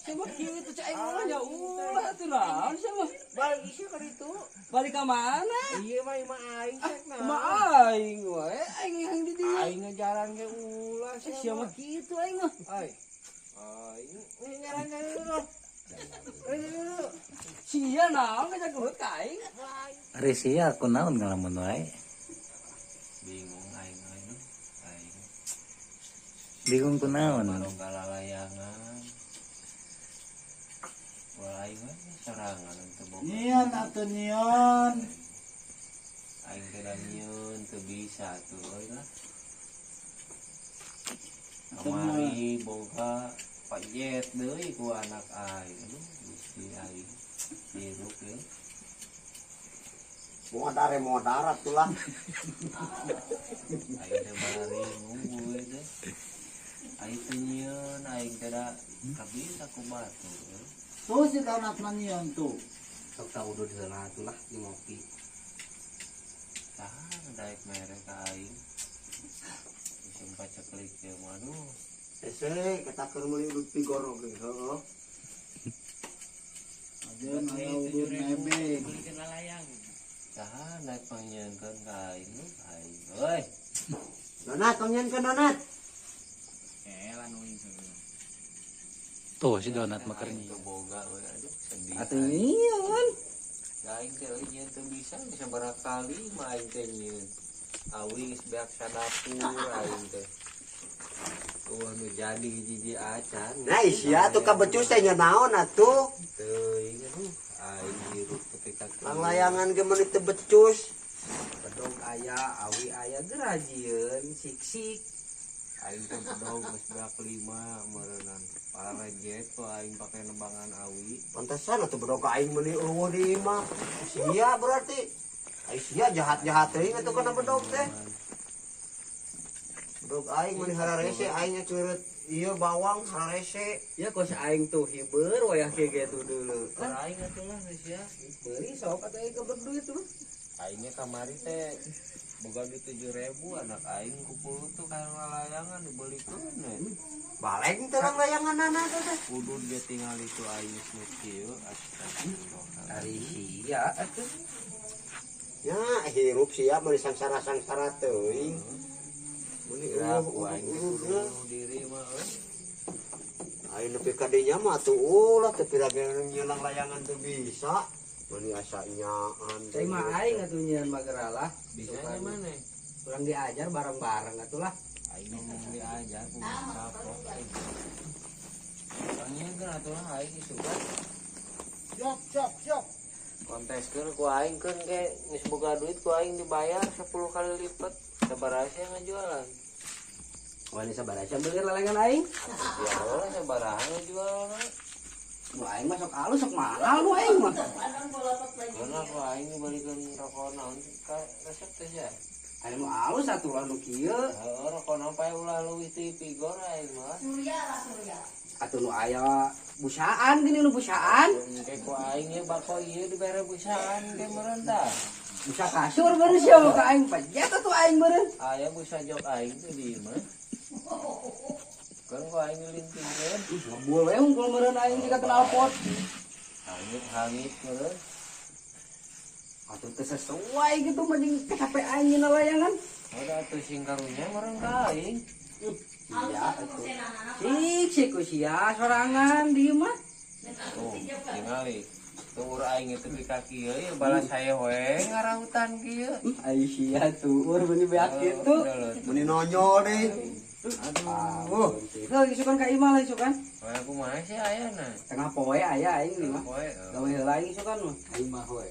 Siapa kitu cek aing ulah nya ulah atuh naon sia mah. Balik isi ka ditu. Balik ka mana? Iya mah imah aing cek nah. Kumaha aing wae aing yang di dieu. Aing ngejalan ge ulah Eh, sia mah kitu aing mah. Ai. Aing ngejalan ka dulu. Ayo. Sia naon ngajak gelut ka aing? Ari sia kunaon ngalamun wae? Bingung aing aing. Aing Bingung kunaon? baru layangan. Wah aing mah sorangan teu boga. Nyian atuh nyian. Aing teh da nyieun teu bisa tuh euy lah. Kamari boga pajet deui ku anak aing. Aduh, Gusti aing. Hirup ya. Mau dare mau darat tuh lah. Aing teh bari nunggu we teh. Aing teh nyieun aing teh da kabisa ku batur euy. Tuh si donat mah nyian tuh. Sok tau udah di sana atuh lah di ngopi. Saha nu daek mere ka aing. Musim paceklik teh mah aduh. Ese kita keur meuli udud pigor oge heueuh. Ajeun aya udud nebeng. Belikeun lalayang. Saha daek pangnyieunkeun ka aing nu aing euy. Donat tong donat. Tuh si donat mah keur Aing nyieun. teu boga euy aduh sedih. Atuh nyieun. Da aing teh euy nyieun teu bisa geus sabaraha kali mah aing teh nyieun. Awi geus beak sadapur aing teh. Eueuh nu jadi hiji acan. Nah sia tuh kabecus teh nya naon atuh. Teuing aduh aing hirup tepi ka kieu. Lang layangan ge meuni teu becus. Bedog aya, awi aya geura jieun sik-sik. Aing teh bedog geus beak 5 meureunan. Parajet ku aing pake nebangan awi. Pantesan atuh bedog aing meuni eueuh di imah. Sia berarti. Ai sia jahat-jahat teuing atuh kana bedog teh. Bedog aing meuni hararese aing ngeceureut ieu bawang hararese. Ya kos aing tuh hiber wayah kieu ge tuh dulu. Keur aing atuh lah geus ya. Beuri sok atuh aing keber duit tuh. Aingnya kamari teh boga duit 7.000 anak aing kupulu tuh kayak layangan dibelikeun we. Baleng teh lang layanganana teh teh. Kudu dia tinggal itu aing geus nu kieu astagfirullah. Ari sia atuh. Ya hirup sia meuni sangsara-sangsara teuing. Meuni Ya, eueuh ku aing teh urut kudu lah. bunuh diri mah euy. Aing nepi ka dinya mah atuh ulah teu pira ge nyeunang layangan teu bisa. Meuni asa nyaan. Cai mah aing atuh nyieun mah geura lah. Bisa nya maneh? Urang diajar bareng-bareng atuh lah. Aing ngomong diajar ku kapok aing. Tanya atuh lah aing isukan. Siap siap siap. Konteskeun ku aing keun ge geus boga duit ku aing dibayar 10 kali lipat. Sabaraha sia ngajualan? Wani sabaraha sia beuli layangan aing? Ya Allah sabaraha ngajualan? Nu aing mah sok alus sok mahal nu aing mah. Karena ku aing dibalikeun rokok naon ka resep teh sia. Aya nu alus atuh lah nu kieu. Heeh, rokok naon pae ulah leuwih ti pigor aing mah. Atuh nu aya busaan gini nu busaan. Engke ku aing ye bako ieu dibere busaan ge meureun tah. Busa kasur meureun sia mah ka aing pajet atuh aing meureun. Aya busa jok aing tuh di imah. Kan ku aing dilintingkeun. Ngebul we unggul meureun aing jika knalpot. Hangit-hangit meureun. Atuh teu sesuai gitu mah jeung capek aing nyieun layangan. Ada atuh sing karunya meureun ka aing. Iya atuh. Sik sik ku sia sorangan di mah. Tuh, tingali. Tuur aing itu di kaki euy balas saya we ngarahutan kieu. Ai sia tuur beuni beak kitu. Meuni nonyol deui. Aduh. Heuh isukan ka imah lah isukan. Wae aku mah sih ayana. Tengah poe aya aing nih mah. Poe. Gawe heula aing isukan mah. Aing mah we.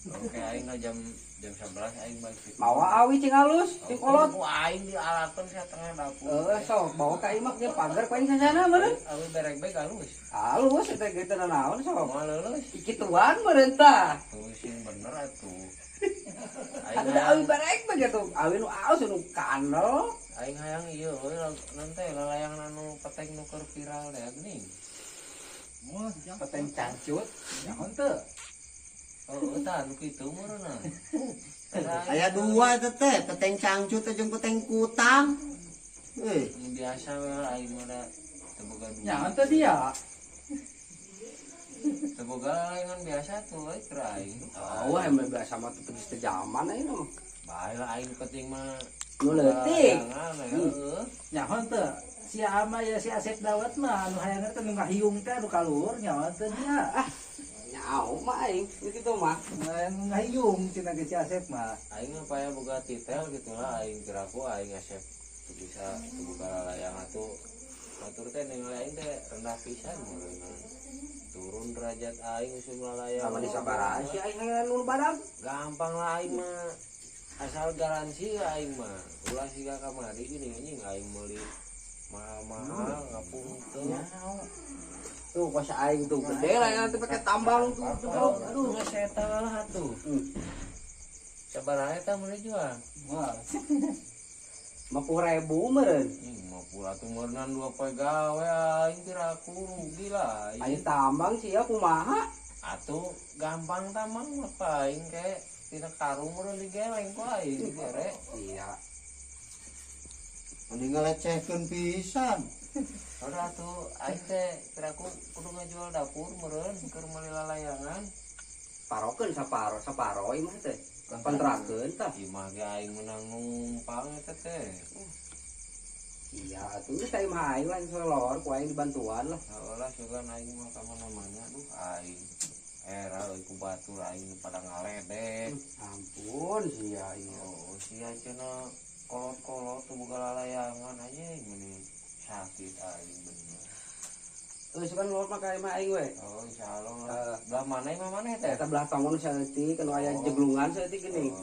Oke aing lah jam jam 11 aing balik. Mawa awi cing halus, cing kolot. Ku aing dialakeun satengah dapur. Heeh sok bawa ka imah ge pagar ku aing sasana meureun. Awi berek bae halus. Halus eta ge teu naon sok. Moal leuleus. Kituan meureun tah. Tuh sing bener atuh. Aing Atuh da awi berek bae gitu. Awi nu alus nu kandel. Aing hayang ieu euy nanti lalayangan anu peteng nu keur viral teh geuning. Moal jang. Peteng cangcut. Nyaho teu. Oh, tah anu kitu meureunna. Aya dua eta teh, peteng cangcut jeung peteng kutang. Eh, Biasa we lah aing mah da teu boga duit. Nyaho teu dia. Teu boga layangan biasa tuh euy keur aing. Oh, emang biasa mah teu teu zaman aing mah. Bae lah aing penting mah Nu leutik. Layangan, heueuh. Nyaho teu. Si ama ya si Asep Dawat mah anu hayangna teh nu ngahiyung teh anu kaluhur nyaho teu nya. Ah, nyaho mah aing kitu mah. Nu ngahiyung cenah ge si Asep mah. Aing mah paya boga titel gitu lah aing keur aku aing Asep teu bisa teu boga layangan tuh. Batur teh ningali aing teh rendah pisan meureunna. Turun derajat aing usum layangan. Sama di sabaraha si aing hayang nu badag. Gampang lah aing mah. Asal garansi aing mah. Ulah siga kamari gini anjing aing meuli mahal-mahal ngapung teu. Tuh kuasa aing tuh gede lah yang nanti pakai tambang tuh. Aduh, geus eta lah atuh. Sabaraha eta meuli jual? Wah. 50.000 meureun. Ih, 50 atuh meureunnan 2 poe gawe aing kira aku rugi lah. Aing tambang sih ya kumaha? Atuh gampang tambang mah aing ke tina karung meureun digeleng ku aing digere. Iya. Mending ngalecehkeun pisan. Udah atuh aing teh kira aku kudu ngajual dapur meureun keur meuli lalayangan. Parokeun saparo saparo imah teh. Kontrakeun tah. Imah ge aing meunang numpang eta teh. Iya, atuh geus ka imah aing lah selor ku aing dibantuan lah. Heuh lah sugan aing mah ka mana-mana duh aing. Era euy ku batur aing pada ngaledek. Ampun sia ieu. Oh, sia cenah kolot-kolot tuh boga lalayangan anjing meni sakit aing bener. Euy sugan lor mah ka imah aing we. Oh, insyaallah lah. Belah mana imah maneh teh? Eta belah tongon saeutik anu aya jeglungan saeutik geuning.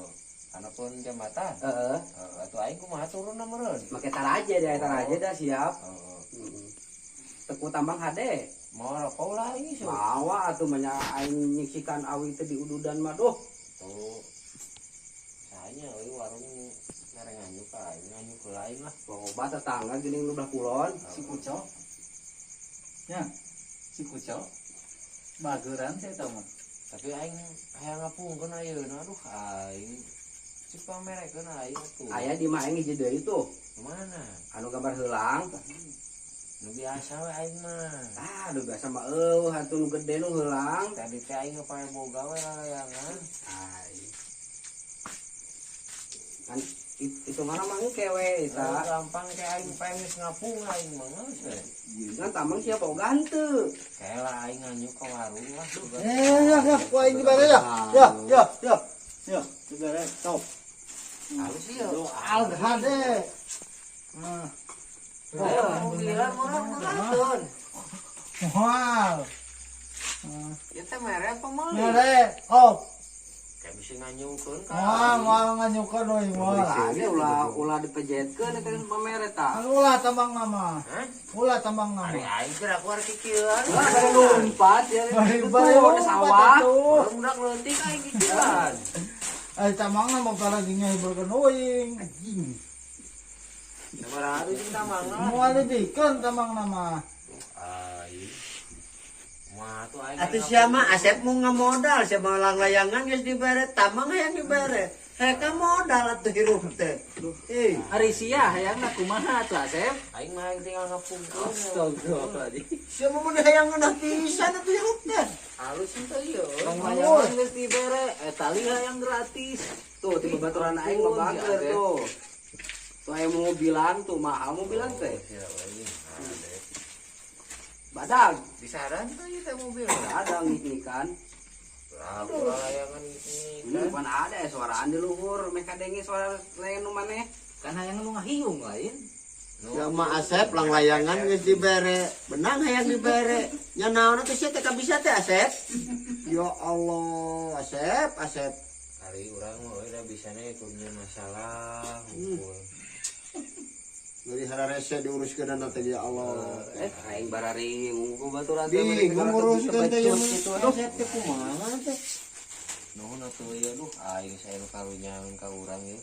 Kana pun jembatan. Heeh. Heeh, atuh aing kumaha turunna meureun? Make taraje deh, taraje dah siap. Heeh. Teku tambang hade. Mau rokok lah ini so. Mawa atuh mah aing nyiksikan awi teh di ududan mah duh. Tuh. Sanya euy warung mere nganyuk aing nganyuk ke lain lah. Loba tetangga geuning nu belah kulon. Si Kuco. Ya. Si Kuco. Bageran saya tahu mah. Tapi aing hayang ngapungkeun ayeuna aduh aing cik pamerekeun aing atuh. Aya di mah aing hiji deui tuh. Mana? Anu gambar heulang. Nu biasa we aing mah. Ah, nu biasa mah eueuh atuh nu gede nu heulang. Tadi teh aing ngapaya boga we lalayangan. Ai. Kan hitunganna mah engke we eta. Gampang ke aing pengen geus ngapung aing mah geus we. Ngan tamang sia boga henteu. Kela aing nganyuk ka warung lah. Ya ya, ku aing dibere ya. Ya ya ya. Ya, dibere top. Halus ieu. Doal hade. Nah. Mobilan murah murahkeun. Moal. Ieu teh mere apa meuli? Mere, oh. Kayak bisa nganyungkeun ka. Moal, moal nganyungkeun euy moal. Ade ulah ulah dipejetkeun eta pamere tah. Ulah tambang nama. Hah? Ulah tambang nama. Ari aing keur aku arek kikieuan. Wah, bari lompat ya. Bari Bari sawah. Budak leutik aing kikieuan. Eh tambang nama lagi nyahiburkeun euing. Anjing. Sabaraha jeung tambangna? Moal dibikeun tambang nama. Aing. Mah atuh aing. Atuh sia mah Asep mau ngamodal sia mah langlayangan geus dibere tambang hayang dibere. Hayang modal atuh hirup teh. Eh, Ari sia hayangna kumaha atuh Asep? Aing mah hayang tinggal ngapungkeun. Astagfirullahaladzim. sia mah mun hayang ngeunah pisan atuh hirup teh. Halus henteu ieu. Layangan geus dibere, tali hayang gratis. Tuh tiba baturan aing mah bager tuh. Tuh aya mobilan tuh mahal mobilan teh. Ya euy. Ade. Badag. Disaran tuh ieu teh mobil. Ada ngik-ngikan. Aku layangan ini. Ini bukan ada ya suaraan di luhur, meh kadenge suara lain nu maneh. Kan hayang nu ngahiyung lain. Sia mah Asep langlayangan geus dibere, benang hayang dibere. Nya naon atuh sia teh kabisa teh Asep? Ya Allah, Asep, Asep. Ari urang mah euy da bisana ikutnya masalah hukum. Dari hararese diuruskeun teh ya Allah. Aing barari ngungku baturan teh Bingung nguruskeun teh ya gitu. Asep teh kumaha teh? Nuhun atuh ieu duh aing sae nu karunyaeun ka urang ieu.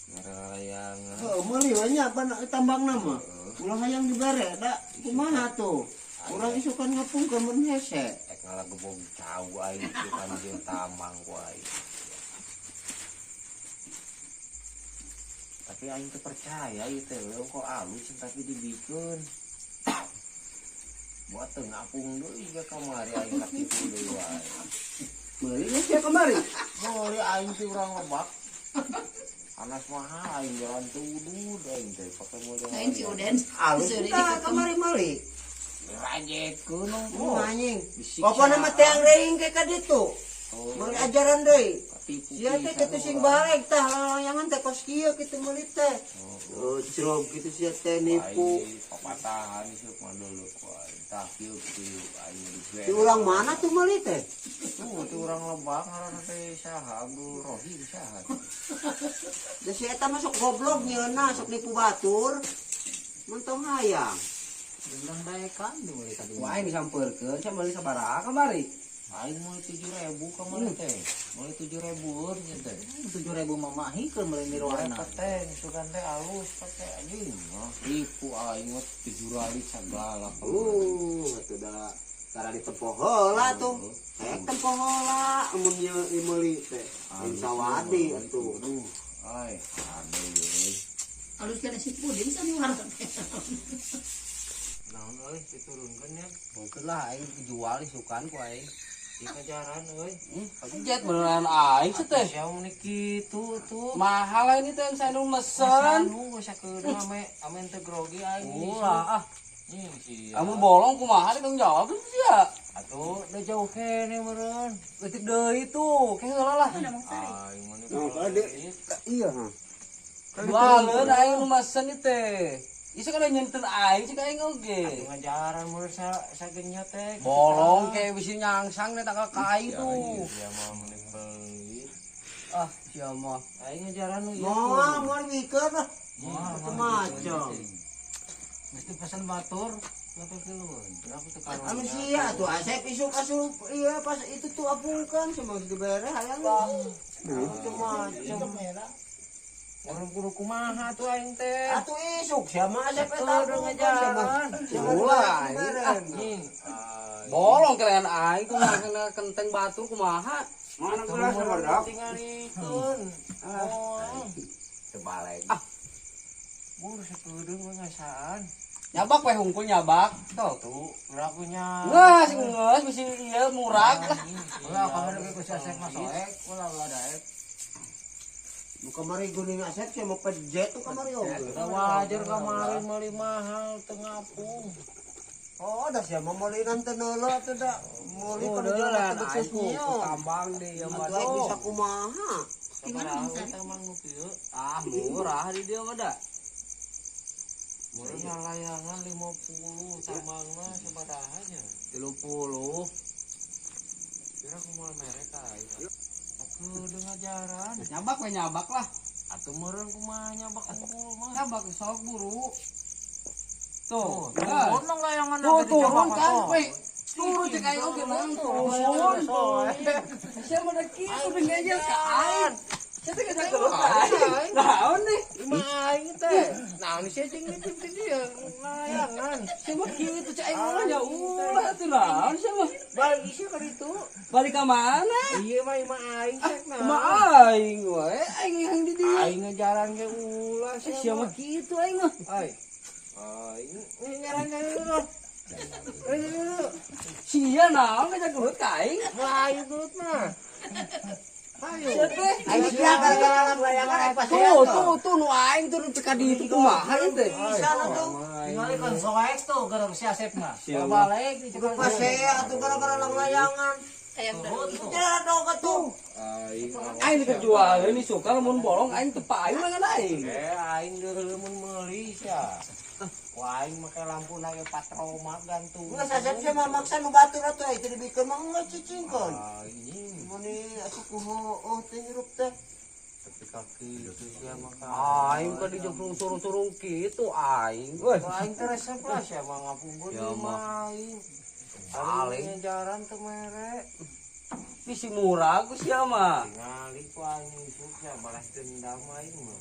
Mere layangan. Heuh, meuli we nya tambangna mah. Ulah hayang dibere da kumaha tuh? Urang isukan ngapungkeun mun hese. Ek ngalagebog cau aing isukan jeung tamang ku aing. Tapi aing teu percaya ieu teh leuh kok alus tapi dibikeun. Buat teu ngapung deui ge kamari aing katipu deui wae. Meuli geus sia kamari. Meuli aing ti urang Lebak. Anas mahal aing jalan tudud aing teh pake model. Aing si Uden. Alus tah kamari meuli. Rajetkeun Oh, anjing. Pokona mah teang reing ke ka ditu. Meuli ajaran deui. Sia teh kitu sing balik tah layangan teh kos kieu kitu meuli teh. Oh, cerog kitu sia teh nipu. Papatahan isuk mah dulu ku aing. Tah kieu kieu aing dibere. Di urang mana tuh meuli teh? Tuh ti urang Lebak ngaranna teh saha Abdul Rohim saha. Da si eta masuk goblok nyeuna sok nipu batur. Mentong hayang. Urang daekan meuli tadi. Wah, aing disampeurkeun sia meuli sabaraha kamari? Aing meuli 7.000 kamari teh. Meuli 7.000-eun nya teh. 7.000 mah mahikeun meuli nirwana. Peteng sugan teh alus pete anjing. Ripu aing mah 7 kali sagala. Atuh da tara ditempo heula tuh. Hayang tempo heula amun ieu meuli teh. Lain sawadi atuh. Aduh, ai, aduh euy. Alus kana si Pudin saniwara teh. Naon euy diturunkeun ya? Mungkin lah aing dijual isukan ku aing. Dikajaran euy. Jet beneran aing sih teh. Sia mun kitu tuh. Mahal ini teh saya nu mesen. Anu sakedeung ame ame teu grogi aing. Ulah ah. Nying sia. Amun bolong kumaha tanggung jawab sia. Atuh da jauh kene meureun. Leutik deui tuh, ke heula lah. Aing mah Nah, kade iya ha. Jualeun aing nu mesen ieu teh. Ieu kan nyenten aing cik aing oge. Ngajaran meureun sageunnya teh. Bolong ke bisi nyangsang nih tanggal kai tuh. Sia mah meuni pelit. Ah, sia mah. Aing ngajaran nu ieu. Moal moal wikeun lah. Macam-macam. Mesti pesan batur berapa kiloan? Berapa tuh kalau Anu sia tuh Asep isuk asup iya pas itu tuh apungkan sama dibere hayang. Macam-macam. Orang kudu kumaha tuh aing teh. Atuh isuk sia mah Asep eta Tuh, apungkan sama. Ulah, Anjing. Bolong kalian aing kumaha kena kenteng batu kumaha. Mana gelas badak? Tingalikeun. Oh. Terbalik. Ah, Bur sakedeung mah ngasaan. nyabak we hungkul nyabak. Tuh. Tuh, berakunya. Ngeus, ngeus bisi ieu murag lah. Ulah kamari ge ku si Asep mah soek, ulah ulah daek. Nu kamari guning Asep sia mau pejet tuh kamari oge. Udah wajar kemarin meuli mahal teu ngapung. Oh, dah sia mau meuli nanti neula atuh da. Meuli Oh, kana jalan deuleuan teu aing ku nyieun. tambang deh ya mah. Atuh aing bisa kumaha? Di mana Mang Sari? Sabaraha mah nu kieu? Ah, murah di dia mah da. Meureun layangan 50 tambangna sabaraha nya? 30. Kira kumaha merek aing. Sakedeung ngajaran. Nyabak we nyabak lah. Atuh meureun kumaha nyabak unggul mah. Nyabak sok buru. Tuh, Turun dong layangan tuh turun kan we. Turun cek aing oge nang turun. Sia mah da kieu ngejel ka aing. Sia teh ngejel ka aing. Naon nih? Imah aing teh. Naon sia jeung nitip di dieu layangan. Sia mah kieu cek aing ulah nya ulah atuh naon sia mah. Balik sia ka ditu. Balik ka mana? Ieu mah imah aing cek nah. Mah aing wae aing yang di dieu. Aing ngajaran ge ulah Eh, sia mah kitu aing mah. Ai. Aing ngajaran ka dulu. Sia naon ngajak gelut ka aing? Wah, aing gelut mah. Ayo. Sia teh. Aing sia gara-gara layangan aing pas Tuh, tuh, tuh nu aing tuh nu ka ditu kumaha ieu teh? Bisa atuh. Tingalikeun soek tuh gara si Asep mah. Siapa? Balik di Kudu pasea atuh gara-gara layangan. Hayang deui. Jalan dong atuh. Aing Aing dijual ini suka lamun bolong aing teu payu langan aing. Eh, aing deuleu mun meuli sia. Wah, aing make lampu na ge patroma gantung. Geus Asep sia mah maksa nu batur atuh aing teu dibikeun mah geus cicingkeun. Aing Mani atuh ku heueuh teh hirup teh. tapi kaki itu sia mah ka. Aing ka dijogrung surung-surung kitu aing. Weh, Aing teh resep lah sia mah ngapungkeun Ya, mah aing. Paling. Paling ngajaran teu mere. bisi murah ku sia mah. Tingali ku aing isuk sia balas dendam aing mah.